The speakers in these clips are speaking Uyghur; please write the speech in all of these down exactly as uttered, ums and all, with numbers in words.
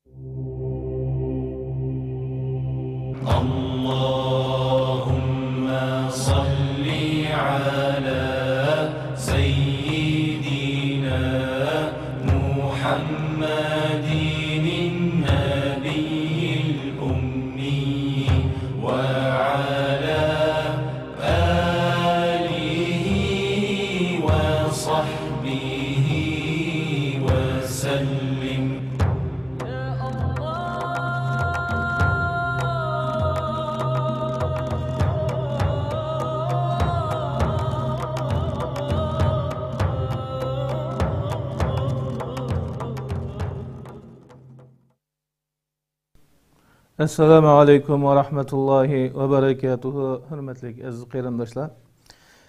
اللهم صل على سيدنا محمد النبي الأمي وعلى آله وصحبه وسلم. ئەسسالامۇ ئەلەيكۇم ۋە رەھمەتۇللاھى ۋە بەرەكاتۇھۇ. ھۆرمەتلىك ئەزىز قېرىنداشلار،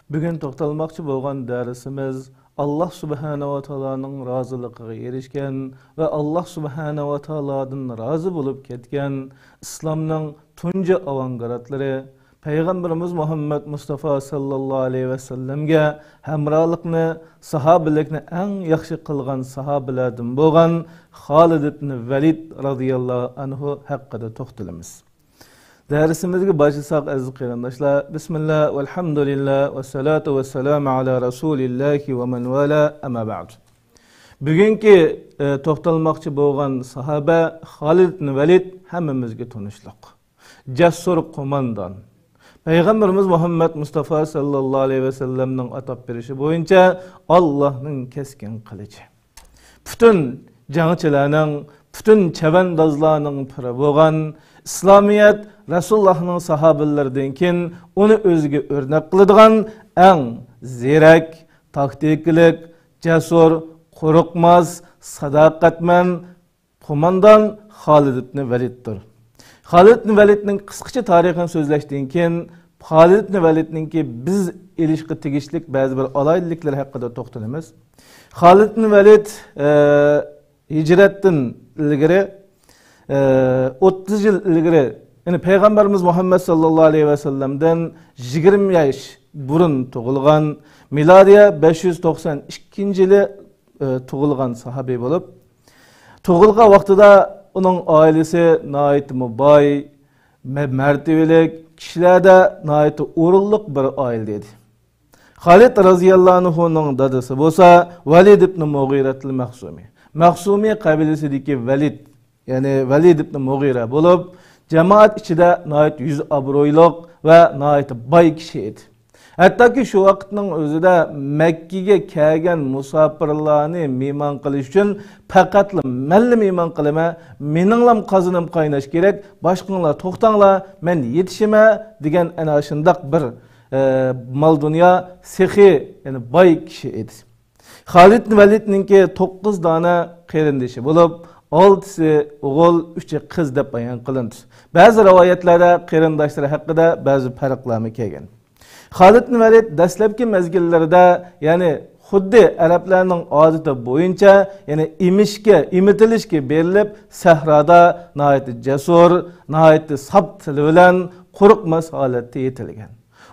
بۈگۈن توختالماقچى بولغان دەرسىمىز ئاللاھ سۇبھانەھۇ ۋە تائالانىڭ رازىلىقىغا ئېرىشكەن ۋە ئاللاھ سۇبھانەھۇ ۋە تائالادىن رازى بولۇپ كەتكەن ئىسلامنىڭ تۇنجى ئاۋانگارتلىرى، پەيغەمبىرىمىز مۇھەممەد مۇستافا ساللاللاھۇ ئەلەيھى ۋەسەللەمگە ھەمراھلىقنى، ساھابىلىكنى ئەڭ ياخشى قىلغان ساھابىلەردىن بولغان خالىد ئىبن ۋەلىد رازىياللاھۇ ئەنھۇ ھەققىدە توختىلىمىز. دەرسىمىزگە باشلىساق، ئەزىز قېرىنداشلار، بىسمىللا، ۋەلھەمدۇلىللا، ۋەسسالاتۇ ۋەسسالامۇ ئالا رەسۇلىللاھى ۋە مەن ۋالا، ئەمما بەئد. بۈگۈنكى، ئە، توختالماقچى بولغان ساھابە خالىد ئىبن ۋەلىد ھەممىمىزگە تونۇشلۇق. جەسۇر قوماندان. پەيغەمبىرىمىز مۇھەممەد مۇستافا ساللاللاھۇ ئەلەيھى ۋەسەللەمنىڭ ئاتاپ بېرىشى بويىچە ئاللاھنىڭ كەسكىن قىلىچى. پۈتۈن جەڭچىلەرنىڭ، پۈتۈن چەۋەندازلارنىڭ پىرى بولغان، ئىسلامىيەت رەسۇلۇللاھنىڭ ساھابىلىرىدىن كېيىن ئۇنى ئۆزىگە ئۆرنەك قىلىدىغان ئەڭ زېرەك، تاكتىكىلىق، جەسۇر، قورقماس، ساداقەتمەن، قوماندان خالىد ئىبن ۋەلىدتۇر. خالىد ئىبن ۋەلىدنىڭ قىسقىچە تارىخىنى سۆزلەشتىن كېيىن، خالىد ئىبن ۋەلىدنىڭكى بىز ئېلىشقا تېگىشلىك بەزى بىر ئالاھىدىلىكلىرى ھەققىدە توختىلىمىز. خالىد ئىبن ۋەلىد، ئە، ھىجرەتتىن ئىلگىرى، ئە، ئوتتۇز يىل ئىلگىرى، يەنى پەيغەمبىرىمىز مۇھەممەد ساللاللاھۇ ئەلەيھى ۋەسەللەمدىن يىگىرمە ياش بۇرۇن تۇغۇلغان، مىلادىيە بەش يۈز توقسان ئىككىنچى يىلى، ئە، تۇغۇلغان ساھابىي بولۇپ، تۇغۇلغان ۋاقتىدا ئۇنىڭ ئائىلىسى ناھايىتىمۇ باي، مە-، مەرتىۋىلىك، كىشىلەردە ناھايىتى ئورۇنلۇق بىر ئائىلىدە ئىدى. خالىد رازىياللاھۇ ئەنھۇنىڭ دادىسى بولسا ۋەلىد ئىبن مۇغىرەتىل مەخزۇمى. مەخزۇمى قەبىلىسىدىكى ۋەلىد، يەنى ۋەلىد ئىبن مۇغىرە بولۇپ، جامائەت ئىچىدە ناھايىتى يۈز ئابرۇيلۇق ۋە ناھايىتى باي كىشى ئىدى. ھەتتاكى شۇ ۋاقىتنىڭ ئۆزىدە مەككىگە كەلگەن مۇساپىرلارنى مېھمان قىلىش ئۈچۈن پەقەتلا مەنلا مېھمان قىلىمەن، مېنىڭلام قازىنىم قايناش كېرەك، باشقىڭلار توختاڭلار، مەن يېتىشىمەن دېگەن ئەنە شۇنداق بىر، ئە، مال-دۇنيا سېخىي، يەنى باي كىشى ئىدى. خالىد ۋەلىدنىڭكى توققۇز دانە قېرىندىشى بولۇپ، ئالتىسى ئوغۇل، ئۈچى قىز دەپ بايان قىلىنىدۇ. بەزى رىۋايەتلەردە قېرىنداشلىرى ھەققىدە بەزى پەرقلەرمۇ كەلگەن. خالىد ۋەلىد دەسلەپكى مەزگىللىرىدە، يەنى خۇددى ئەرەبلەرنىڭ ئادىتى بويىچە، يەنى ئېمىشكە، ئېمىتىلىشكە بېرىلىپ، سەھرادا ناھايىتى جەسۇر، ناھايىتى ساپ تىلى بىلەن قورقماس ھالەتتە يېتىلگەن.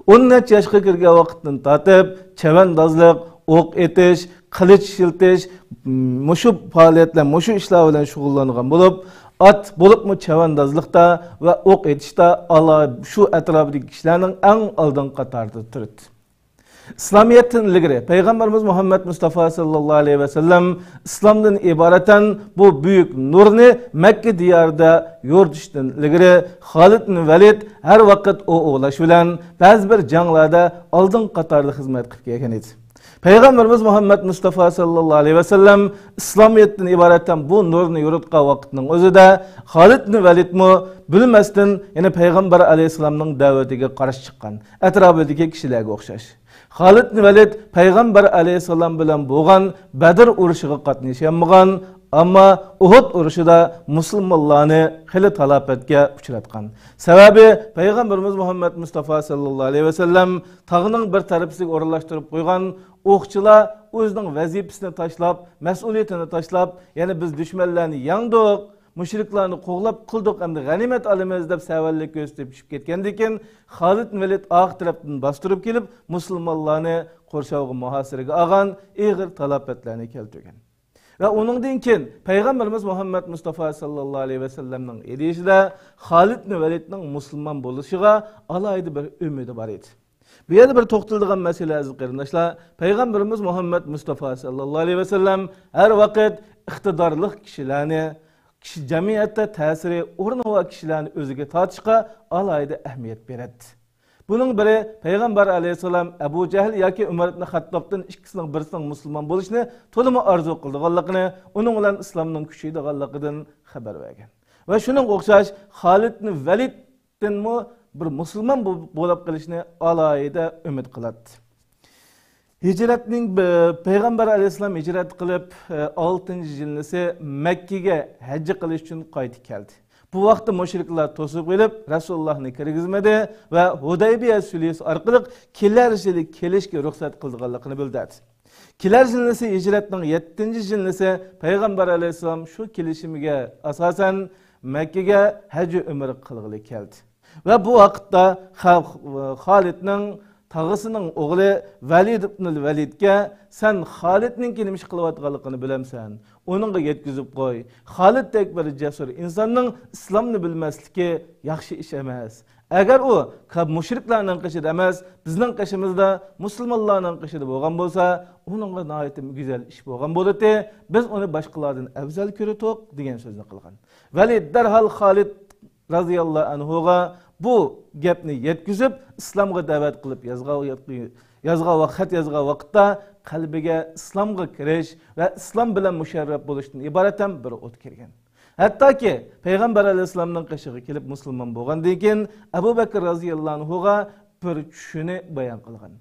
ئون نەچچە ياشقا كىرگەن ۋاقىتتىن تارتىپ چەۋەندازلىق، ئوق ئېتىش، قىلىچ ئىشلىتىش، مۇشۇ پائالىيەتلەر، مۇشۇ ئىشلار بىلەن شۇغۇللانغان بولۇپ، ئات بولۇپمۇ چەۋەندازلىقتا ۋە ئوق ئېتىشتا ئالا شۇ ئەتراپىدىكى كىشىلەرنىڭ ئەڭ ئالدىنقى قاتارىدا تۇرىدۇ. ئىسلامىيەتتىن ئىلگىرى پەيغەمبىرىمىز مۇھەممەد مۇستافا ساللاللاھۇ ئەلەيھى ۋەسەللەم ئىسلامدىن ئىبارەتەن بۇ بۈيۈك نۇرنى مەككە دىيارىدا يورۇتۇشتىن ئىلگىرى خالىد ئىبن ۋەلىد ھەر ۋاقىت ئوق ئوۋلاش بىلەن بەزى بىر جەڭلەردە ئالدىنقى قاتاردا خىزمەت قىلىپ كەلگەن ئىدى. پەيغەمبىرىمىز مۇھەممەد مۇستافا ساللاللاھۇ ئەلەيھى ۋەسەللەم ئىسلامىيەتتىن ئىبارەتەن بۇ نۇرنى يورۇتقان ۋاقىتنىڭ ئۆزىدە خالىد ئىبن ۋەلىدمۇ بىلمەستىن يەنە پەيغەمبەر ئەلەيھىسسالامنىڭ دەۋىتىگە قارشى چىققان، ئەتراپىدىكى كىشىلەرگە ئوخشاش. خالىد ئىبن ۋەلىد پەيغەمبەر ئەلەيھىسسالام بىلەن بولغان بەدر ئۇرۇشىغا قاتنىشالمىغان، ئەمما ئۇھۇد ئۇرۇشىدا مۇسۇلمانلارنى خېلى تالاپەتكە ئۇچراتقان. سەۋەبى، پەيغەمبىرىمىز مۇھەممەد مۇستافا ساللاللاھۇ ئەلەيھى ۋەسەللەم تاغنىڭ بىر تەرىپىسىگە ئورۇنلاشتۇرۇپ قويغان ئوقچىلار ئۆزىنىڭ ۋەزىپىسىنى تاشلاپ، مەسئۇلىيىتىنى تاشلاپ، يەنى بىز دۈشمەنلەرنى يەڭدۇق، مۇشرىكلارنى قوغلاپ قىلدۇق، ئەمدى غەنىيمەت ئالىمىز دەپ سەۋەنلىك كۆرسىتىپ چۈشۈپ كەتكەندىكىن، خالىد ئىبن ۋەلىد ئارقا تەرەپتىن باستۇرۇپ كېلىپ، مۇسۇلمانلارنى قورشاۋغا، مۇھاسىرىگە ئالغان، ئېغىر تالاپەتلەرنى كەلتۈرگەن. ۋە ئۇنىڭدىن كېيىن پەيغەمبىرىمىز مۇھەممەد مۇستافا ساللاللاھۇ ئەلەيھى ۋەسەللەمنىڭ ئېيتىشىدا، خالىد ئىبن ۋەلىدنىڭ مۇسۇلمان بولۇشىغا ئالاھىدە بىر ئۈمىدى بار ئىدى. بۇ يەردە بىر توختىلىدىغان مەسىلە، ئەزىز قېرىنداشلار، پەيغەمبىرىمىز مۇھەممەد مۇستافا ساللاللاھۇ ئەلەيھى ۋەسەللەم ھەر ۋاقىت ئىقتىدارلىق كىشىلەرنى، كىشى جەمئىيەتتە تەسىرى ئورنى بار كىشىلەرنى ئۆزىگە تارتىشقا ئالاھىدە ئەھمىيەت بېرەتتى. بۇنىڭ بىرى، پەيغەمبەر ئەلەيھىسسالام ئەبۇ جەھل ياكى ئۆمەر ئىبن خەتتابتىن ئىككىسىنىڭ بىرسىنىڭ مۇسۇلمان بولۇشىنى تولىمۇ ئارزۇ قىلىدىغانلىقىنى، ئۇنىڭ بىلەن ئىسلامنىڭ كۈچىيىدىغانلىقىدىن خەۋەر بەرگەن. ۋە شۇنىڭغا ئوخشاش خالىدنى ۋەلىد دىنمۇ بىر مۇسۇلمان بو-، بولۇپ قېلىشنى ئالاھىدە ئۈمىد قىلاتتى. ھىجرەتنىڭ، پەيغەمبەر ئەلەيھىسسالام ھىجرەت قىلىپ، ئالتىنچى يىلنىسى مەككىگە ھەججە قىلىش ئۈچۈن قايتىپ كەلدى. بۇ ۋاقىتتا مۇشرىكلار توسۇپ قېلىپ، رەسۇلۇللاھنى كىرگۈزمىدى ۋە ھۇدەيبىيە سۈلھىسى ئارقىلىق كېلەر يىلى كېلىشكە رۇخسەت قىلىدىغانلىقىنى بىلدۈردى. كېلەر يىلنىسى، ھىجرەتنىڭ يەتتىنچى يىلنىسى پەيغەمبەر ئەلەيھىسسالام شۇ كېلىشىمىگە ئاساسەن مەككىگە ھەج ئۆمرە قىلغىلى كەلدى. ۋە بۇ ۋاقىتتا خا-، خالىدنىڭ تاغىسىنىڭ ئوغلى ۋەلىد ئىبنۇل ۋەلىدكە، «سەن خالىدنىڭكى نېمە ئىش قىلىۋاتقانلىقىنى بىلەمسەن؟ ئۇنىڭغا يەتكۈزۈپ قوي. خالىدتەك بىر جەسۇر ئىنساننىڭ ئىسلامنى بىلمەسلىكى ياخشى ئىش ئەمەس. ئەگەر ئۇ كا-، مۇشرىكلارنىڭ قېشىدا ئەمەس، بىزنىڭ قېشىمىزدا، مۇسۇلمانلارنىڭ قېشىدا بولغان بولسا، ئۇنىڭغا ناھايىتى گۈزەل ئىش بولغان بولاتتى. بىز ئۇنى باشقىلاردىن ئەۋزەل كۆرىتۇق» دېگەن سۆزنى قىلغان. ۋەلىد دەرھال خالىد رازىياللاھۇ ئەنھۇغا بۇ گەپنى يەتكۈزۈپ، ئىسلامغا دەۋەت قىلىپ يازغا، يازغا ۋە خەت يازغان ۋاقىتتا قەلبىگە ئىسلامغا كىرىش ۋە ئىسلام بىلەن مۇشەررەپ بولۇشتىن ئىبارەت ھەم بىر ئوت كىرگەن. ھەتتاكى پەيغەمبەر ئەلەيھىسسالامنىڭ قېشىغا كېلىپ مۇسۇلمان بولغاندىن كېيىن، ئەبۇ بەكىر رازىياللاھۇ ئەنھۇغا بىر چۈشىنى بايان قىلغان.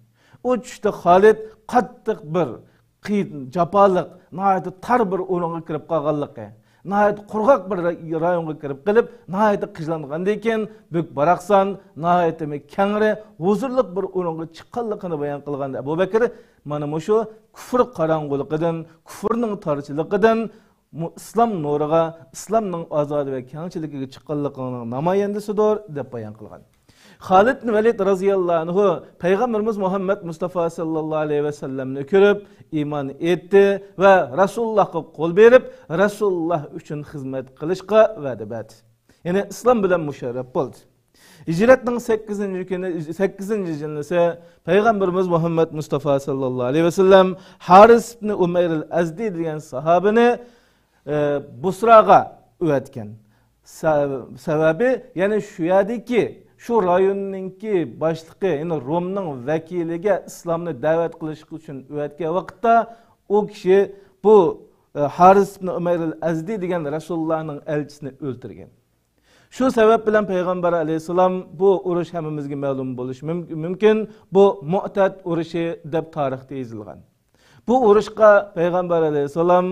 ئۇ چۈشتە خالىد قاتتىق بىر قىيىن، جاپالىق، ناھايىتى تار بىر ئورۇنغا كىرىپ قالغانلىقى، ناھايىتى قۇرغاق بىر راي-، رايونغا كىرىپ قېلىپ، ناھايىتى قىينالغاندىن كېيىن، بۈك-باراقسان، ناھايىتى كەڭرى، ھۇزۇرلۇق بىر ئورۇنغا چىققانلىقىنى بايان قىلغان ئەبۇ بەكرى، مانا مۇشۇ كۇفر قاراڭغۇلۇقىدىن، كۇفرنىڭ تارچىلىقىدىن، مۇ-، ئىسلام نۇرىغا، ئىسلامنىڭ ئازادە ۋە كەڭچىلىكىگە چىققانلىقىنىڭ نامايەندىسىدۇر، دەپ بايان قىلغان. خالىد بىن ۋەلىد رازىياللاھۇ ئەنھۇ پەيغەمبىرىمىز مۇھەممەد مۇستافا ساللاللاھۇ ئەلەيھى ۋەسەللەمنى كۆرۈپ، ئىمان ئېيتتى ۋە رەسۇلۇللاھقا قول بېرىپ، رەسۇلۇللاھ ئۈچۈن خىزمەت قىلىشقا ۋەدە بەردى. يەنى ئىسلام بىلەن مۇشەررەپ بولدى. ھىجرەتنىڭ سەككىزىنچى كۈنى، سەككىزىنچى يىلنىسى پەيغەمبىرىمىز مۇھەممەد مۇستافا ساللاللاھۇ ئەلەيھى ۋەسەللەم ھارىس ئىبنى ئۇمەيرىل ئەزدى دېگەن ساھابىنى، ئە، بۇسراغا ئەۋەتكەن. سە-، سەۋەبى، يەنى شۇ يەردىكى، شۇ رايوننىڭكى باشلىقى، يەنى رومنىڭ ۋەكىلىگە ئىسلامنى دەۋەت قىلىش ئۈچۈن ئەۋەتكەن ۋاقىتتا، ئۇ كىشى بۇ، ئە، ھارىس ئىبنى ئۇمەيرىل ئەزدى دېگەن رەسۇلۇللاھنىڭ ئەلچىسىنى ئۆلتۈرگەن. شۇ سەۋەب بىلەن پەيغەمبەر ئەلەيھىسسالام، بۇ ئۇرۇش ھەممىمىزگە مەلۇم بولۇشى مۇم-، مۇمكىن، بۇ مۇئتەت ئۇرۇشى دەپ تارىختا يېزىلغان. بۇ ئۇرۇشقا پەيغەمبەر ئەلەيھىسسالام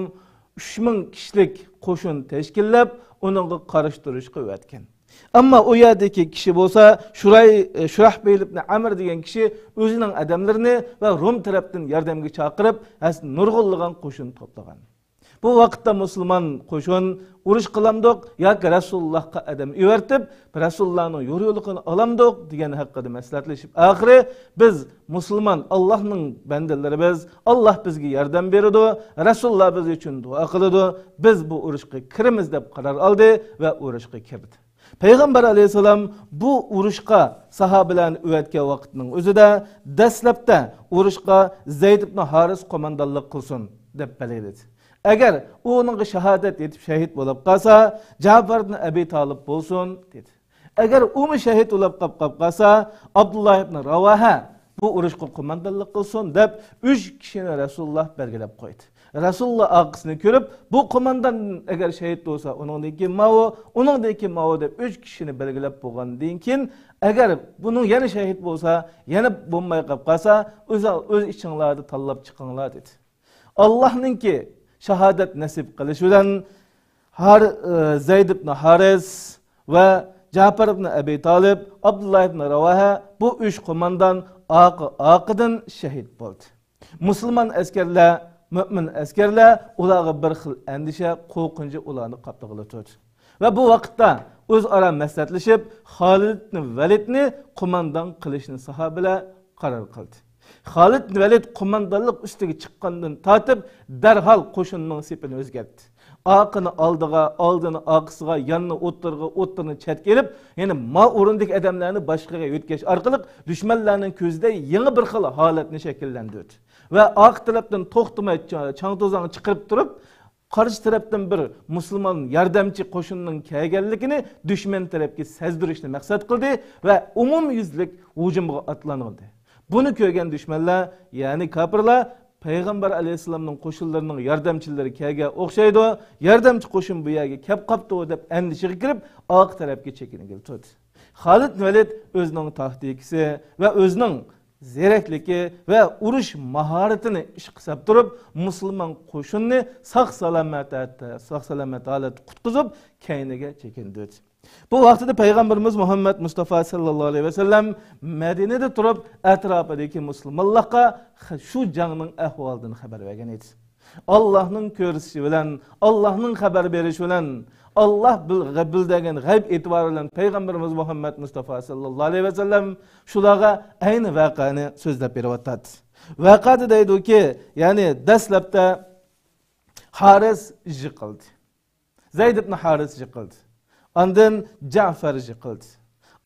ئۈچ مىڭ كىشىلىك قوشۇن تەشكىللەپ، ئۇنىڭغا قارشى تۇرۇشقا ئەۋەتكەن. ئەمما ئۇ يەردىكى كىشى بولسا، شۇراي-، شۇراھبىل ئىبنى ئەمر دېگەن كىشى ئۆزىنىڭ ئادەملىرىنى ۋە روم تەرەپتىن ياردەمگە چاقىرىپ، ھەس-، نۇرغۇنلىغان قوشۇن توپلىغان. بۇ ۋاقىتتا مۇسۇلمان قوشۇن ئۇرۇش قىلامدۇق ياكى رەسۇلۇللاھقا ئادەم ئەۋەتىپ، رەسۇلۇللاھنىڭ يورۇقلۇقىنى ئالامدۇق دېگەن ھەققىدە مەسلىھەتلىشىپ، ئاخىرى بىز مۇسۇلمان ئاللاھنىڭ بەندىلىرى بىز، ئاللاھ بىزگە ياردەم بېرىدۇ، رەسۇلۇللاھ بىز ئۈچۈن دۇئا قىلىدۇ، بىز بۇ ئۇرۇشقا كىرىمىز دەپ قارار ئالدى ۋە ئۇرۇشقا كىردى. پەيغەمبەر ئەلەيھىسسالام بۇ ئۇرۇشقا ساھابىلەرنى ئەۋەتكەن ۋاقىتنىڭ ئۆزىدە، دەسلەپتە ئۇرۇشقا زەيد ئىبنى ھارىس قوماندانلىق قىلسۇن دەپ بەلگىلىدى. ئەگەر ئۇ ئۇنىڭغا شاھادەت ئېيتىپ شەھىد بولۇپ قالسا، جەپەر ئىبنى ئەبى تالىپ بولسۇن، دېدى. ئەگەر ئۇمۇ شەھىد بولۇپ قاپ-، قاپ قالسا، ئابدۇللاھ ئىبنى راۋاھە بۇ ئۇرۇشقا قوماندانلىق قىلسۇن، دەپ ئۈچ كىشىنى رەسۇلۇللاھ بەلگىلەپ قويدى. رەسۇلۇللاھ ئارقىسىنى كۆرۈپ، بۇ قوماندان ئەگەر شەھىد بولسا، ئۇنىڭدىن كېيىن ماۋۇ، ئۇنىڭدىن كېيىن ماۋۇ دەپ ئۈچ كىشىنى بەلگىلەپ بولغاندىن كېيىن، ئەگەر بۇنىڭ يەنە شەھىد بولسا، يەنە بولماي قاپ قالسا، ئۆز، ئۆز ئىچىڭلاردا تاللاپ چىقىڭلار، دېدى. ئاللاھنىڭكى شاھادەت نەسىپ قىلىشى بىلەن ھار-، ئى، زەيد ئىبنى ھارىس ۋە جەپەر ئىبنى ئەبى تالىپ، ئابدۇللاھ ئىبنى راۋاھە، بۇ ئۈچ قوماندان ئارقا، ئارقىدىن شەھىد بولدى. مۇسۇلمان ئەسكەرلەر، مۆمىن ئەسكەرلەر، ئۇلارغا بىر خىل ئەندىشە، قورقۇنچى ئۇلارنى قاپلىغىلى تۇردى. ۋە بۇ ۋاقىتتا ئۆزئارا مەسلىھەتلىشىپ، خالىد ئىبنى ۋەلىدنى قوماندان قىلىشنى ساھابىلەر قارار قىلدى. خالىد ۋەلىد قوماندانلىق ئۈستىگە چىققاندىن تارتىپ، دەرھال قوشۇننىڭ سېپىنى ئۆزگەرتتى. ئارقىنى ئالدىغا، ئالدىنى ئارقىسىغا، ياننى ئوتتۇرىغا، ئوتتۇرىنى چەتكە ئېلىپ، يەنى ما ئورۇندىكى ئادەملەرنى باشقىغا يۆتكەش ئارقىلىق دۈشمەنلەرنىڭ كۆزىدە يېڭى بىر خىل ھالەتنى شەكىللەندۈردى. ۋە ئارقا تەرەپتىن توختىماي چا-، چاڭ-توزاڭ چىقىرىپ تۇرۇپ، قارشى تەرەپتىن بىر مۇسۇلمان ياردەمچى قوشۇننىڭ كەلگەنلىكىنى دۈشمەن تەرەپكە سەزدۈرۈشنى مەقسەت قىلدى ۋە ئومۇميۈزلۈك ھۇجۇمغا ئاتلانغانىدى. بۇنى كۆرگەن دۈشمەنلەر، يەنى كاپىرلار، پەيغەمبەر ئەلەيھىسسالامنىڭ قوشۇنلىرىنىڭ ياردەمچىلىرى كەلگەن ئوخشايدۇ، ياردەمچى قوشۇن بۇ يەرگە كەپ قاپتۇ دەپ ئەندىشىگە كىرىپ، ئارقا تەرەپكە چېكىنگىلى تۇردى. خالىد ۋەلىد ئۆزىنىڭ تاكتىكىسى ۋە ئۆزىنىڭ زېرەكلىكى ۋە ئۇرۇش ماھارىتىنى ئىشقا سەپ تۇرۇپ، مۇسۇلمان قوشۇننى ساق-سالامەت، ساق-سالامەت ھالەتتە قۇتقۇزۇپ، كەينىگە چېكىندۈردى. بۇ ۋاقتىدا پەيغەمبىرىمىز مۇھەممەد مۇستافا ساللاللاھۇ ئەلەيھى ۋەسەللەم مەدىنىدە تۇرۇپ، ئەتراپىدىكى مۇسۇلمانلارغا شۇ جەڭنىڭ ئەھۋالىدىن خەۋەر بەرگەن ئىدى. ئاللاھنىڭ كۆرسىتىشى بىلەن، ئاللاھنىڭ خەۋەر بېرىشى بىلەن، ئاللاھ بىل-، بىلدۈرگەن غەيب ئېتىبارى بىلەن پەيغەمبىرىمىز مۇھەممەد مۇستافا ساللاللاھۇ ئەلەيھى ۋەسەللەم شۇلارغا ئەينى ۋەقەنى سۆزلەپ بېرىۋاتاتتى. ۋەقەدە دەيدۇكى، يەنى دەسلەپتە ھارىس يىقىلدى. زەيد ئىبن ھارىس يىقىلدى. ئاندىن جەفەر يىقىلدى.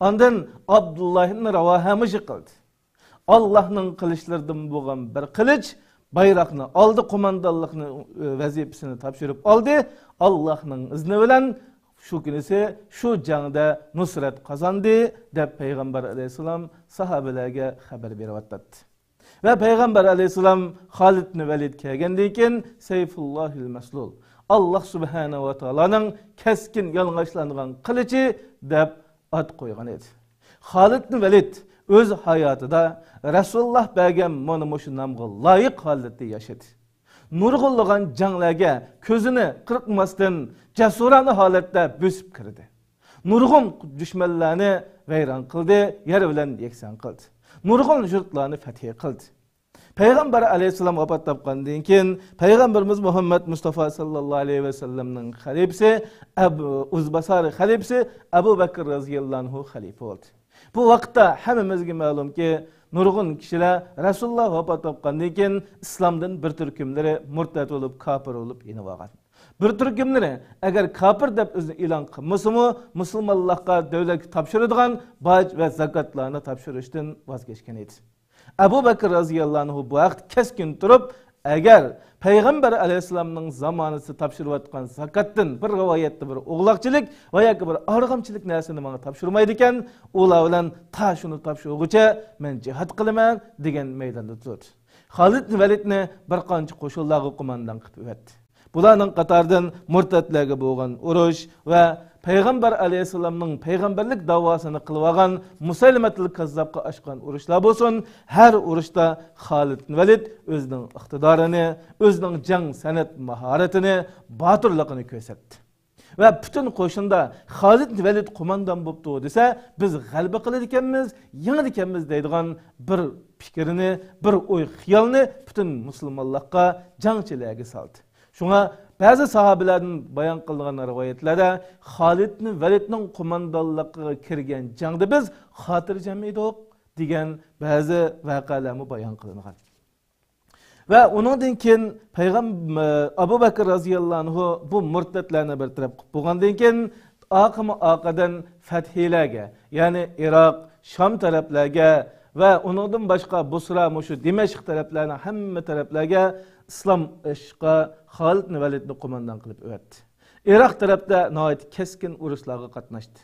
ئاندىن ئابدۇللا ئىبن راۋاھەمۇ يىقىلدى. ئاللاھنىڭ قىلىچلىرىدىن بولغان بىر قىلىچ بايراقنى ئالدى، قوماندانلىقنى، ئۆ، ۋەزىپىسىنى تاپشۇرۇپ ئالدى. ئاللاھنىڭ ئىزنى بىلەن شۇ كۈنىسى شۇ جەڭدە نۇسرەت قازاندى، دەپ پەيغەمبەر ئەلەيھىسسالام ساھابىلەرگە خەۋەر بېرىۋاتاتتى. ۋە پەيغەمبەر ئەلەيھىسسالام خالىد ئىبن ۋەلىد كەلگەندىن كېيىن، سەيفۇللاھىل مەسلۇل، ئاللاھ سۇبھانەھۇ ۋە تائالانىڭ كەسكىن يالىڭاچلانغان قىلىچى، دەپ ئات قويغان ئىدى. خالىد ئىبن ۋەلىد ئۆز ھاياتىدا رەسۇلۇللاھ بەرگەن مانا مۇشۇ نامغا لايىق ھالەتتە ياشىدى. نۇرغۇنلىغان جەڭلەرگە كۆزىنى قىرقماستىن، جەسۇرانە ھالەتتە بۆسۈپ كىردى. نۇرغۇن دۈشمەنلەرنى ۋەيران قىلدى، يەر بىلەن يەكسان قىلدى. نۇرغۇن يۇرتلارنى پەتھى قىلدى. پەيغەمبەر ئەلەيھىسسالام ۋاپات تاپقاندىن كېيىن، پەيغەمبىرىمىز مۇھەممەد مۇستافا ساللاللاھۇ ئەلەيھى ۋەسەللەمنىڭ خەلىپىسى، ئەبۇ، ئۆزباسار خەلىپىسى ئەبۇ بەكىر رەزىياللاھۇ ئەنھۇ خەلىپە بولدى. بۇ ۋاقىتتا ھەممىمىزگە مەلۇمكى، نۇرغۇن كىشىلەر رەسۇلۇللاھ ۋاپات تاپقاندىن كېيىن ئىسلامدىن بىر تۈركۈملىرى مۇرتەت بولۇپ، كاپىر بولۇپ يېنىۋالغان. بىر تۈركۈملىرى ئەگەر كاپىر دەپ ئۆزىنى ئېلان قىلمىسىمۇ، مۇسۇلمانلارغا دۆلەتكە تاپشۇرىدىغان باج ۋە زاكاتلارنى تاپشۇرۇشتىن ۋاز كەچكەن ئىدى. ئەبۇ بەكىر رەزىياللاھۇ ئەنھۇ بۇ ھەقتە كەسكىن تۇرۇپ، ئەگەر پەيغەمبەر ئەلەيھىسسالامنىڭ زامانىسىدا تاپشۇرۇۋاتقان زاكاتتىن بىر رىۋايەتتە بىر ئوغلاقچىلىك ۋە ياكى بىر ئارغامچىلىك نەرسىنى ماڭا تاپشۇرمايدىكەن، ئۇلار بىلەن تا شۇنى تاپشۇرغۇچە مەن جىھاد قىلىمەن، دېگەن مەيداندا تۇردى. خالىد ۋەلىدنى بىر قانچە قوشۇنلارغا قوماندان قىلىپ ئەۋەتتى. بۇلارنىڭ قاتارىدىن مۇرتەتلەرگە بولغان ئۇرۇش ۋە پەيغەمبەر ئەلەيھىسسالامنىڭ پەيغەمبەرلىك داۋاسىنى قىلىۋالغان مۇسەيلىمەتۇل كاززابقا ئاچقان ئۇرۇشلار بولسۇن، ھەر ئۇرۇشتا خالىد ۋەلىد ئۆزىنىڭ ئىقتىدارىنى، ئۆزىنىڭ جەڭ سەنئەت ماھارىتىنى، باتۇرلۇقىنى كۆرسەتتى. ۋە پۈتۈن قوشۇندا خالىد ۋەلىد قوماندان بوپتۇ دېسە، بىز غەلىبە قىلىدىكەنمىز، يېڭىدىكەنمىز دەيدىغان بىر پىكىرنى، بىر ئوي خىيالنى پۈتۈن مۇسۇلمانلارغا، جەڭچىلەرگە سالدى. شۇڭا بەزى ساھابىلەردىن بايان قىلىنغان رىۋايەتلەردە خالىد ۋەلىدنىڭ قوماندانلىقىغا كىرگەن جەڭدە بىز خاتىرجەم ئىدۇق، دېگەن بەزى ۋەقەلەرمۇ بايان قىلىنغان. ۋە ئۇنىڭدىن كېيىن پەيغەم-، ئەبۇ بەكىر رەزىياللاھۇ ئەنھۇ بۇ مۇرتەتلەرنى بىر تەرەپ قىلىپ بولغاندىن كېيىن، ئارقىمۇ ئارقىدىن فەتھىيلەرگە، يەنى ئىراق، شام تەرەپلەرگە ۋە ئۇنىڭدىن باشقا بۇسرا، مۇشۇ دىمەشق تەرەپلەرنىڭ ھەممە تەرەپلەرگە ئىسلام ئېشىشقا خالىد ۋەلىدنى قوماندان قىلىپ ئەۋەتتى. ئىراق تەرەپتە ناھايىتى كەسكىن ئۇرۇشلارغا قاتناشتى.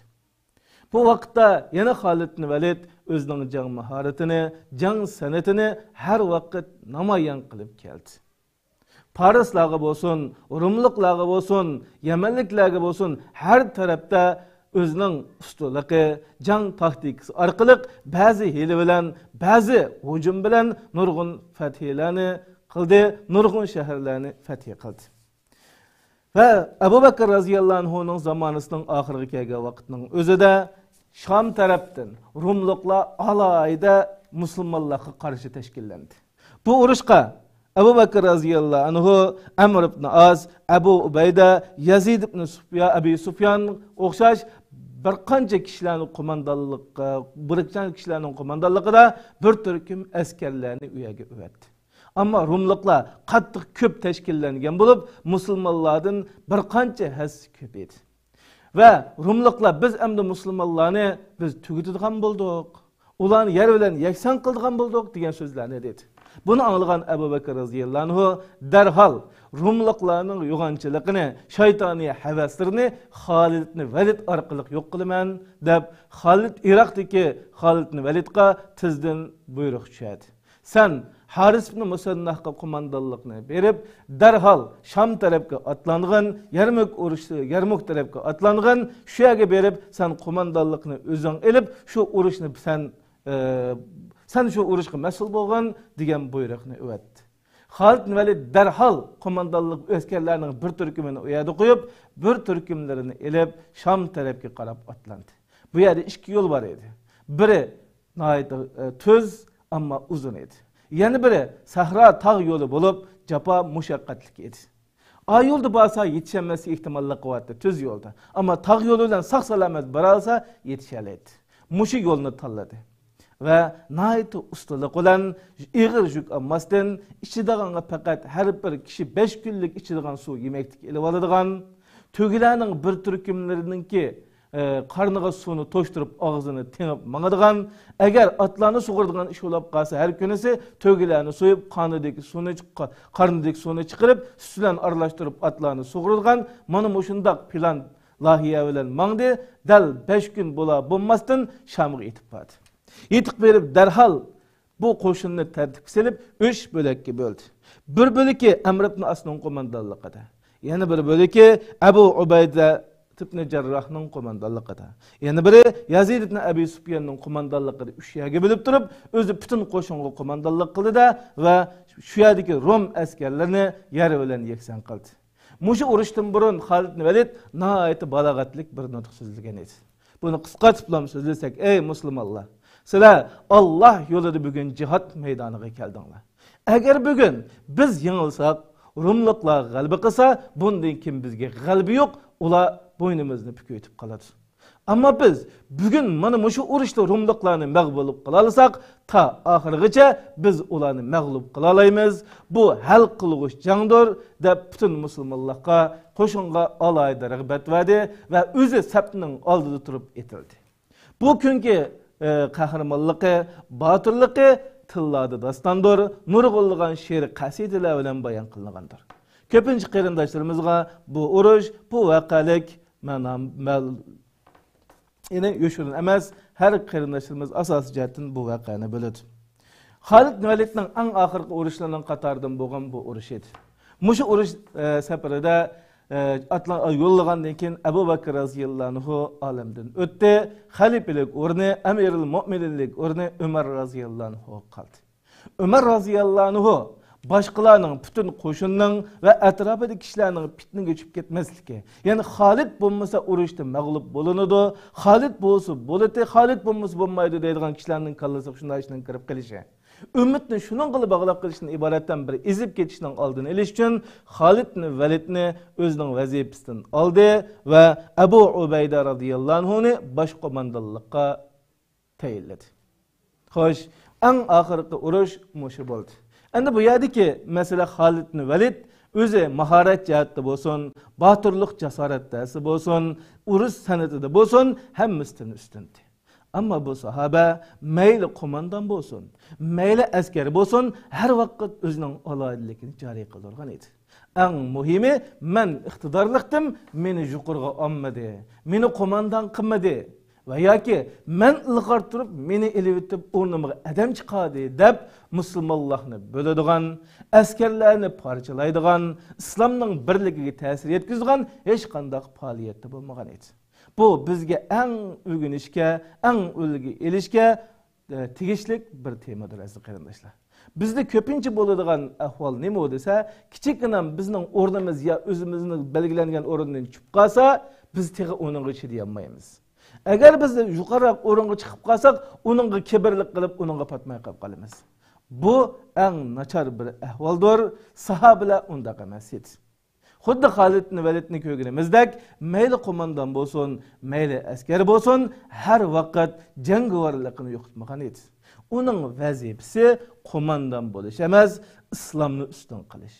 بۇ ۋاقىتتا يەنە خالىد ۋەلىد ئۆزىنىڭ جەڭ ماھارىتىنى، جەڭ سەنئىتىنى ھەر ۋاقىت نامايان قىلىپ كەلدى. پارسلارغا بولسۇن، روملۇقلارغا بولسۇن، يەمەنلىكلەرگە بولسۇن، ھەر تەرەپتە ئۆزىنىڭ ئۇستىلىقى، جەڭ تاكتىكىسى ئارقىلىق بەزى ھىيلە بىلەن، بەزى ھۇجۇم بىلەن نۇرغۇن فەتھىيلەرنى قىلدى، نۇرغۇن شەھەرلەرنى فەتھى قىلدى. ۋە ئەبۇ بەكىر رەزىياللاھۇ ئەنھۇنىڭ زامانىسىنىڭ ئاخىرىغا كەلگەن ۋاقىتنىڭ ئۆزىدە شام تەرەپتىن روملۇقلار ئالاھىدە مۇسۇلمانلارغا قارشى تەشكىللەندى. بۇ ئۇرۇشقا ئەبۇ بەكىر رەزىياللاھۇ ئەنھۇ، ئەمر ئىبن ئاس، ئەبۇ ئۇبەيدە، يەزىد ئىبن سۇفيا-، ئەبى سۇفيان ئوخشاش بىر قانچە كىشىلەرنى قوماندانلىققا، بىر قانچە كىشىلەرنىڭ قوماندانلىقىدا بىر تۈركۈم ئەسكەرلەرنى ئۇ يەرگە ئەۋەتتى. ئەمما روملۇقلار قاتتىق كۆپ تەشكىللەنگەن بولۇپ، مۇسۇلمانلاردىن بىر قانچە ھەسسە كۆپ ئىدى. ۋە روملۇقلار، «بىز ئەمدى مۇسۇلمانلارنى بىز تۈگىتىدىغان بولدۇق. ئۇلارنى يەر بىلەن يەكسان قىلىدىغان بولدۇق» دېگەن سۆزلەرنى دېدى. بۇنى ئاڭلىغان ئەبۇ بەكىر رەزىياللاھۇ ئەنھۇ دەرھال روملۇقلارنىڭ يوغانچىلىقىنى، شەيتانىي ھەۋەسلىرىنى خالىد ئىبنى ۋەلىد ئارقىلىق يوق قىلىمەن، دەپ، خالىد، ئىراقتىكى خالىد ئىبنى ۋەلىدقا تېزدىن بۇيرۇق چۈشەردى. سەن ھارىس ئىبنى مۇسەنناھقا قوماندانلىقنى بېرىپ، دەرھال شام تەرەپكە ئاتلانغىن، يەرمۇك ئۇرۇشى، يەرمۇك تەرەپكە ئاتلانغىن، شۇ يەرگە بېرىپ، سەن قوماندانلىقنى ئۆزۈڭ ئېلىپ، شۇ ئۇرۇشنى سەن، ئە، سەن شۇ ئۇرۇشقا مەسئۇل بولغىن، دېگەن بۇيرۇقنى ئەۋەتتى. خالىد ئىبنى ۋەلىد دەرھال قوماندانلىق ئەسكەرلەرنىڭ بىر تۈركۈمىنى ئۇ يەردە قويۇپ، بىر تۈركۈملىرىنى ئېلىپ، شام تەرەپكە قاراپ ئاتلاندى. بۇ يەردە ئىككى يول بار ئىدى. بىرى ناھايىتى، ئە، تۈز، ئەمما ئۇزۇن ئىدى. يەنە بىرى سەھرا تاغ يولى بولۇپ، جاپا مۇشەققەتلىك ئىدى. ئا يولدا بارسا يېتىشەلمەسلىك ئېھتىماللىقى بارتى، تۈز يولدا. ئەمما تاغ يولى بىلەن ساق-سالامەت بارالىسا يېتىشەلەيتتى. مۇشۇ يولنى تاللىدى. ۋە ناھايىتى ئۇستىلىق بىلەن ئېغىر يۈك ئالماستىن، ئىچىدىغانغا پەقەت ھەر بىر كىشى بەش كۈنلۈك ئىچىدىغان سۇ يېمەكلىك ئېلىۋالىدىغان، تۆگىلەرنىڭ بىر تۈركۈملىرىنىڭكى، ئە، قارنىغا سۇنى توشتۇرۇپ، ئاغزىنى تېڭىپ ماڭىدىغان، ئەگەر ئاتلارنى سۇغۇرىدىغان ئىش بولۇپ قالسا، ھەر كۈنىسى تۆگىلەرنى سويۇپ، قارنىدىكى سۇنى چىق-، قارنىدىكى سۇنى چىقىرىپ، سۈت بىلەن ئارىلاشتۇرۇپ ئاتلارنى سۇغۇرىدىغان، مانا مۇشۇنداق پىلان لايىھە بىلەن ماڭدى. دەل بەش كۈن بولا بولماستىن شامغا يېتىپ باردى. يېتىپ بېرىپ دەرھال بۇ قوشۇننى تەرتىپكە سېلىپ، ئۈچ بۆلەككە بۆلدى. بىر بۆلىكى ئەمر ئىبن ئاسنىڭ قوماندانلىقىدا، يەنە بىر بۆلىكى ئەبۇ ئۇبەيدە ئىبن جەرراھنىڭ قوماندانلىقىدا، يەنە بىرى يەزىد ئىبن ئەبى سۇپياننىڭ قوماندانلىقىدا ئۈچ يەرگە بۆلۈپ تۇرۇپ، ئۆزى پۈتۈن قوشۇنغا قوماندانلىق قىلدى-دە ۋە شۇ يەردىكى روم ئەسكەرلىرىنى يەر بىلەن يەكسان قىلدى. مۇشۇ ئۇرۇشتىن بۇرۇن خالىد ئىبن ۋەلىد ناھايىتى بالاغەتلىك بىر نۇتۇق سۆزلىگەن ئىدى. بۇنى قىسقارتىپلا سۆزلىسەك، ئەي مۇسۇلمانلار، سىلەر ئاللاھ يولىدا بۈگۈن جىھاد مەيدانىغا كەلدىڭلار. ئەگەر بۈگۈن بىز يېڭىلساق، روملۇقلار غەلىبە قىلسا، بۇندىن كېيىن بىزگە غەلىبە يوق، ئۇلار بوينىمىزنى پۈكۈۋېتىپ قالىدۇ. ئەمما بىز بۈگۈن مانا مۇشۇ ئۇرۇشتا روملۇقلارنى مەغلۇپ قىلالىساق، تا ئاخىرغىچە بىز ئۇلارنى مەغلۇپ قىلالايمىز. بۇ ھەل قىلغۇچ جەڭدۇر، دەپ پۈتۈن مۇسۇلمانلارغا، قوشۇنغا ئالاھىدە رىغبەت بەردى ۋە ئۆزى سەپنىڭ ئالدىدا تۇرۇپ ئېتىلدى. بۇ كۈنكى، ئە، قەھرىمانلىقى، باتۇرلۇقى تىللاردا داستاندۇر، نۇرغۇنلىغان شېئىر، قەسىدىلەر بىلەن بايان قىلىنغاندۇر. كۆپىنچە قېرىنداشلىرىمىزغا بۇ ئۇرۇش، بۇ ۋەقەلىك مەنا-، مەل-، يەنى يوشۇرۇن ئەمەس، ھەر قېرىنداشلىرىمىز ئاساسىي جەھەتتىن بۇ ۋەقەنى بىلىدۇ. خالىد ئىبن ۋەلىدنىڭ ئەڭ ئاخىرقى ئۇرۇشلىرىنىڭ قاتارىدىن بولغان بۇ ئۇرۇش ئىدى. مۇشۇ ئۇرۇش، ئە، سەپىرىدە، ئە، ئاتلا-، يوللىغاندىن كېيىن ئەبۇ بەكىر رەزىياللاھۇ ئەنھۇ ئالەمدىن ئۆتتى. خەلىپىلىك ئورنى، ئەمىرۇل مۆمىنىنلىك ئورنى ئۆمەر رەزىياللاھۇ قالدى. ئۆمەر رەزىياللاھۇ ئەنھۇ باشقىلارنىڭ، پۈتۈن قوشۇننىڭ ۋە ئەتراپىدىكى كىشىلەرنىڭ پىتنىگە چۈشۈپ كەتمەسلىكى، يەنى خالىد بولمىسا ئۇرۇشتا مەغلۇپ بولۇنىدۇ، خالىد بولسا بولىدۇ، خالىد بولمىسا بولمايدۇ دەيدىغان كىشىلەرنىڭ كاللىسىغا شۇنداق ئىشنىڭ كىرىپ قېلىشى، ئۈممەتنى شۇنىڭغىلا باغلاپ قېلىشتىن ئىبارەتتەن بىر ئېزىپ كېتىشنىڭ ئالدىنى ئېلىش ئۈچۈن خالىد ئىبنى ۋەلىدنى ئۆزىنىڭ ۋەزىپىسىدىن ئالدى ۋە ئەبۇ ئۇبەيدە رەزىياللاھۇ ئەنھۇنى باش قوماندانلىققا تەيىنلىدى. خوش، ئەڭ ئاخىرقى ئۇرۇش مۇشۇ بولدى. ئەمدى بۇ يەردىكى مەسىلە خالىد ئىبنى ۋەلىد ئۆزى ماھارەت جەھەتتە بولسۇن، باتۇرلۇق جاسارەتتە بولسۇن، ئۇرۇش سەنئىتىدە بولسۇن، ھەممىسىدىن ئۈستۈندى. ئەمما بۇ ساھابە مەيلى قوماندان بولسۇن، مەيلى ئەسكەر بولسۇن، ھەر ۋاقىت ئۆزىنىڭ ئالاھىدىلىكىنى جارى قىلدۇرغان ئىدى. ئەڭ مۇھىمى، مەن ئىقتىدارلىقتىم، مېنى يۇقىرىغا ئالمىدى، مېنى قوماندان قىلمىدى ۋە ياكى مەن ئىلغار تۇرۇپ، مېنى ئېلىۋېتىپ، ئورنۇمغا ئادەم چىقاردى، دەپ مۇسۇلمانلارنى بۆلىدىغان، ئەسكەرلەرنى پارچىلايدىغان، ئىسلامنىڭ بىرلىكىگە تەسىر يەتكۈزىدىغان ھېچقانداق پائالىيەتتە بولمىغان ئىدى. بۇ بىزگە ئەڭ ئۆگىنىشكە، ئەڭ ئۈلگە ئېلىشكە، ئە، تېگىشلىك بىر تېمىدۇر، ئەزىز قېرىنداشلار. بىزدە كۆپىنچە بولىدىغان ئەھۋال نېمە دېسە، كىچىككىنە بىزنىڭ ئورنىمىز يا ئۆزىمىزنىڭ بەلگىلەنگەن ئورنىدىن چۈشۈپ قالسا، بىز تېخى ئۇنىڭغا چىدىيالمايمىز. ئەگەر بىز يۇقىرىراق ئورۇنغا چىقىپ قالساق، ئۇنىڭغا كىبىرلىك قىلىپ، ئۇنىڭغا پاتماي قېلىپ قالىمىز. بۇ ئەڭ ناچار بىر ئەھۋالدۇر. ساھابىلەر ئۇنداق ئەمەس ئىدى. خۇددى خالىد ئىبن ۋەلىدنى كۆرگىنىمىزدەك، مەيلى قوماندان بولسۇن، مەيلى ئەسكەر بولسۇن، ھەر ۋاقىت جەڭگىۋارلىقىنى يوقىتمىغان ئىدى. ئۇنىڭ ۋەزىپىسى قوماندان بولۇش ئەمەس، ئىسلامنى ئۈستۈن قىلىش،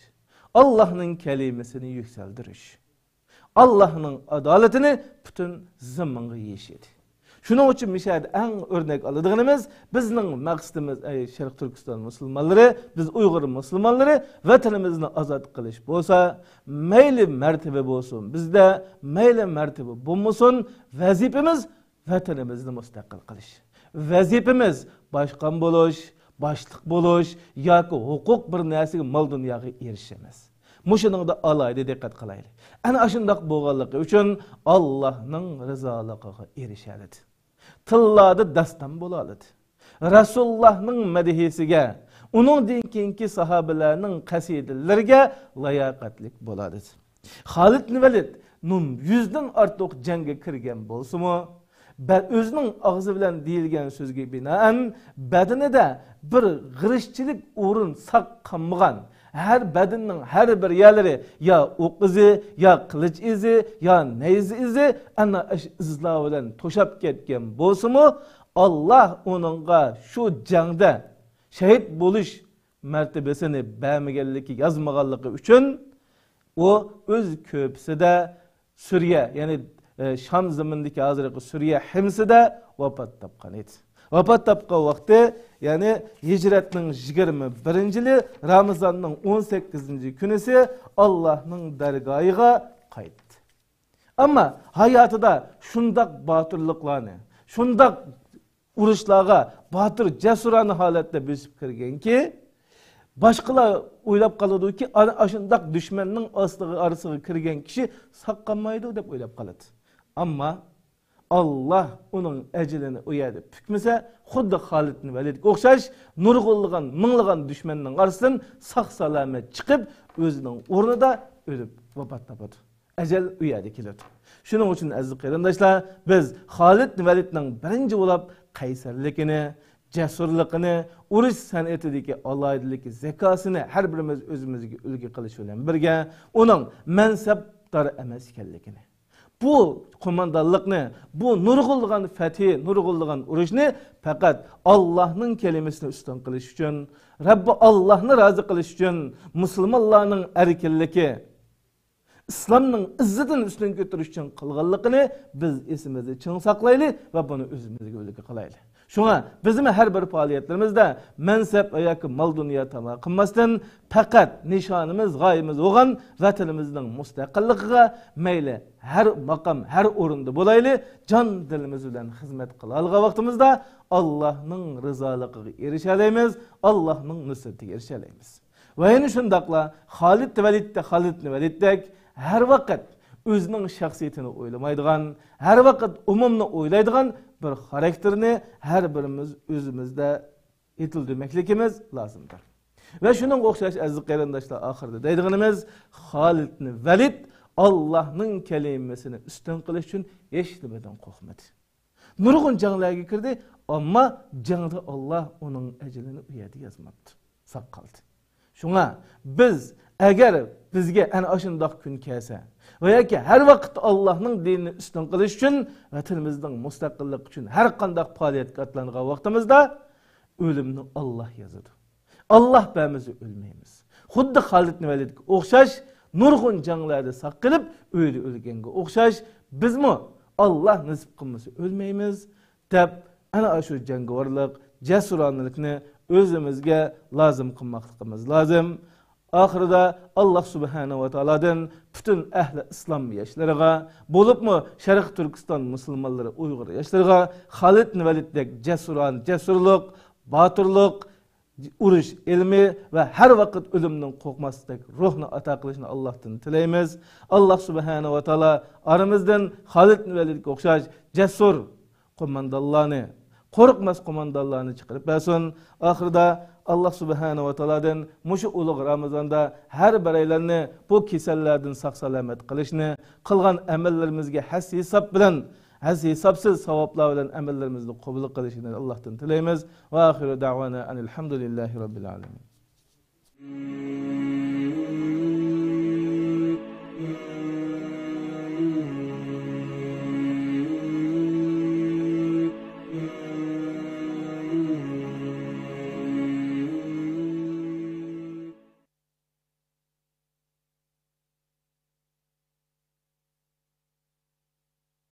ئاللاھنىڭ كەلىمىسىنى يۈكسەلدۈرۈش، ئاللاھنىڭ ئادالىتىنى پۈتۈن زېمىنغا يېيىش ئىدى. شۇنىڭ ئۈچۈن مۇشۇ يەردە ئەڭ ئۆرنەك ئالىدىغىنىمىز، بىزنىڭ مەقسىتىمىز، ئەي شەرقىي تۈركىستان مۇسۇلمانلىرى، بىز ئۇيغۇر مۇسۇلمانلىرى، ۋەتىنىمىزنى ئازاد قىلىش بولسا، مەيلى مەرتىۋە بولسۇن بىزدە، مەيلى مەرتىۋە بولمىسۇن، ۋەزىپىمىز ۋەتىنىمىزنى مۇستەقىل قىلىش. ۋەزىپىمىز باشقان بولۇش، باشلىق بولۇش ياكى ھوقۇق، بىر نەرسىگە، مال-دۇنياغا ئېرىشىش ئەمەس. مۇشۇنىڭدا ئالاھىدە دىققەت قىلايلى. ئەنە ئاشۇنداق بولغانلىقى ئۈچۈن ئاللاھنىڭ رىزالىقىغا ئېرىشەلىدى. تىللاردا داستان بولالىدى. رەسۇلۇللاھنىڭ مەدھىيىسىگە، ئۇنىڭدىن كېيىنكى ساھابىلەرنىڭ قەسىدىلىرىگە لاياقەتلىك بولالىدى. خالىد ئىبن ۋەلىد نۇم يۈزدىن ئارتۇق جەڭگە كىرگەن بولسىمۇ، بە-، ئۆزىنىڭ ئاغزى بىلەن دېيىلگەن سۆزگە بىنائەن، بەدىنىدە بىر غىرىشچىلىك ئورۇن ساق قالمىغان. ھەر بەدىنىنىڭ ھەر بىر يەرلىرى يا ئوق ئىزى، يا قىلىچ ئىزى، يا نەيزە ئىزى، ئەنە ئاشۇ ئىزلار بىلەن توشاپ كەتكەن بولسىمۇ، ئاللاھ ئۇنىڭغا شۇ جەڭدە شەھىت بولۇش مەرتىۋىسىنى بەرمىگەنلىكى، يازمىغانلىقى ئۈچۈن ئۇ ئۆز كۆرپىسىدە سۈرىيە، يەنى، ئە، شام زېمىنىدىكى ھازىرقى سۈرىيە ھىمسىدە ۋاپات تاپقان ئىدى. ۋاپات تاپقان ۋاقتى، يەنى ھىجرەتنىڭ يىگىرمە بىرىنچى يىلى، رامىزاننىڭ ئون سەككىزىنچى كۈنىسى ئاللاھنىڭ دەرگاھىغا قايتتى. ئەمما ھاياتىدا شۇنداق باتۇرلۇقلارنى، شۇنداق ئۇرۇشلارغا باتۇر، جەسۇرانە ھالەتتە بۆسۈپ كىرگەنكى، باشقىلار ئويلاپ قالىدۇكى، ئانا ئاشۇنداق دۈشمەننىڭ ئاستىغا، ئارىسىغا كىرگەن كىشى ساق قالمايدۇ دەپ ئويلاپ قالىدۇ. ئەمما ئاللاھ ئۇنىڭ ئەجىلىنى ئۇ يەردە پۈكمىسە، خۇددى خالىد ئىبن ۋەلىدكە ئوخشاش نۇرغۇنلىغان، مىڭلىغان دۈشمەننىڭ ئارىسىدىن ساق-سالامەت چىقىپ، ئۆزىنىڭ ئورنىدا ئۆلۈپ ۋاپات تاپىدۇ. ئەجەل ئۇ يەردە كېلىدۇ. شۇنىڭ ئۈچۈن، ئەزىز قېرىنداشلار، بىز خالىد ۋەلىدنىڭ بىرىنچى بولۇپ قەيسەرلىكىنى، جەسۇرلۇقىنى، ئۇرۇش سەنئىتىدىكى ئالاھىدىلىكى، زەكاسىنى ھەر بىرىمىز ئۆزىمىزگە ئۈلگە قىلىش بىلەن بىرگە، ئۇنىڭ مەنسەپدار ئەمەس ئىكەنلىكىنى، بۇ قوماندانلىقنى، بۇ نۇرغۇنلىغان فەتھى، نۇرغۇنلىغان ئۇرۇشنى پەقەت ئاللاھنىڭ كەلىمىسىنى ئۈستۈن قىلىش ئۈچۈن، رەببى ئاللاھنى رازى قىلىش ئۈچۈن، مۇسۇلمانلارنىڭ ئەركىنلىكى، ئىسلامنىڭ ئىززىتىنى ئۈستۈن كۆتۈرۈش ئۈچۈن قىلغانلىقىنى بىز ئېسىمىزدە چىڭ ساقلايلى ۋە بۇنى ئۆزىمىزگە ئۈلگە قىلايلى. شۇڭا بىزمۇ ھەر بىر پائالىيەتلىرىمىزدە مەنسەپ ياكى مال-دۇنيا تاما قىلماستىن، پەقەت نىشانىمىز، غايىمىز بولغان ۋەتىنىمىزنىڭ مۇستەقىللىقىغا مەيلى ھەر ماقام، ھەر ئورۇندا بولايلى، جان-دىلىمىز بىلەن خىزمەت قىلالىغان ۋاقتىمىزدا ئاللاھنىڭ رىزالىقىغا ئېرىشەلەيمىز، ئاللاھنىڭ نۇسرىتىگە ئېرىشەلەيمىز. ۋە يەنە شۇنداقلا خالىد ۋەلىدتە، خالىد ۋەلىدتەك ھەر ۋاقىت ئۆزىنىڭ شەخسىيىتىنى ئويلىمايدىغان، ھەر ۋاقىت ئومۇمنى ئويلايدىغان بىر خاراكتېرنى ھەر بىرىمىز ئۆزىمىزدە يېتىلدۈرمەكلىكىمىز لازىمدۇر. ۋە شۇنىڭغا ئوخشاش، ئەزىز قېرىنداشلار، ئاخىرىدا دەيدىغىنىمىز، خالىد ۋەلىد ئاللاھنىڭ كەلىمىسىنى ئۈستۈن قىلىش ئۈچۈن ھېچنېمىدىن قورقمىدى. نۇرغۇن جەڭلەرگە كىردى، ئەمما جەڭدە ئاللاھ ئۇنىڭ ئەجىلىنى ئۇ يەردە يازماپتۇ. ساق قالدى. شۇڭا بىز، ئەگەر بىزگە ئەنە ئاشۇنداق كۈن كەلسە ۋە ياكى ھەر ۋاقىت ئاللاھنىڭ دىنىنى ئۈستۈن قىلىش ئۈچۈن، ۋەتىنىمىزنىڭ مۇستەقىللىقى ئۈچۈن ھەر قانداق پائالىيەتكە ئاتلانغان ۋاقتىمىزدا، ئۆلۈمنى ئاللاھ يازىدۇ. ئاللاھ بەرمىسە ئۆلمەيمىز. خۇددى خالىد ۋەلىدكە ئوخشاش نۇرغۇن جەڭلەردە ساق قېلىپ، ئۆيدە ئۆلگەنگە ئوخشاش، بىزمۇ ئاللاھ نېسىپ قىلمىسا ئۆلمەيمىز، دەپ، ئەنە ئاشۇ جەڭگىۋارلىق، جەسۇرانىلىكنى ئۆزىمىزگە لازىم قىلماقلىقىمىز لازىم. ئاخىرىدا ئاللاھ سۇبھانەھۇ ۋە تائالادىن پۈتۈن ئەھلى ئىسلام ياشلىرىغا، بولۇپمۇ شەرقىي تۈركىستان مۇسۇلمانلىرى، ئۇيغۇر ياشلىرىغا خالىد ۋەلىدتەك جەسۇران، جەسۇرلۇق، باتۇرلۇق، ئۇرۇش ئىلمى ۋە ھەر ۋاقىت ئۆلۈمدىن قورقماسلىق روھنى ئاتا قىلىشنى ئاللاھتىن تىلەيمىز. ئاللاھ سۇبھانەھۇ ۋە تائالا ئارىمىزدىن خالىد ۋەلىدكە ئوخشاش جەسۇر قوماندانلارنى، قورقماس قوماندانلارنى چىقىرىپ بەرسۇن. ئاخىرىدا ئاللاھ سۇبھانەھۇ ۋە تائالادىن مۇشۇ ئۇلۇغ رامىزاندا ھەر بىرەيلەننى بۇ كېسەللەردىن ساق-سالامەت قىلىشنى، قىلغان ئەمەللىرىمىزگە ھەس-ھېساب بىلەن، ھەس-ھېسابسىز ساۋابلار بىلەن ئەمەللىرىمىزنى قوبۇل قىلىشىنى ئاللاھتىن تىلەيمىز. ۋە ئاخىرۇ دەۋانا ئەنىل ھەمدۇلىللاھى رەببىل ئالەمىن.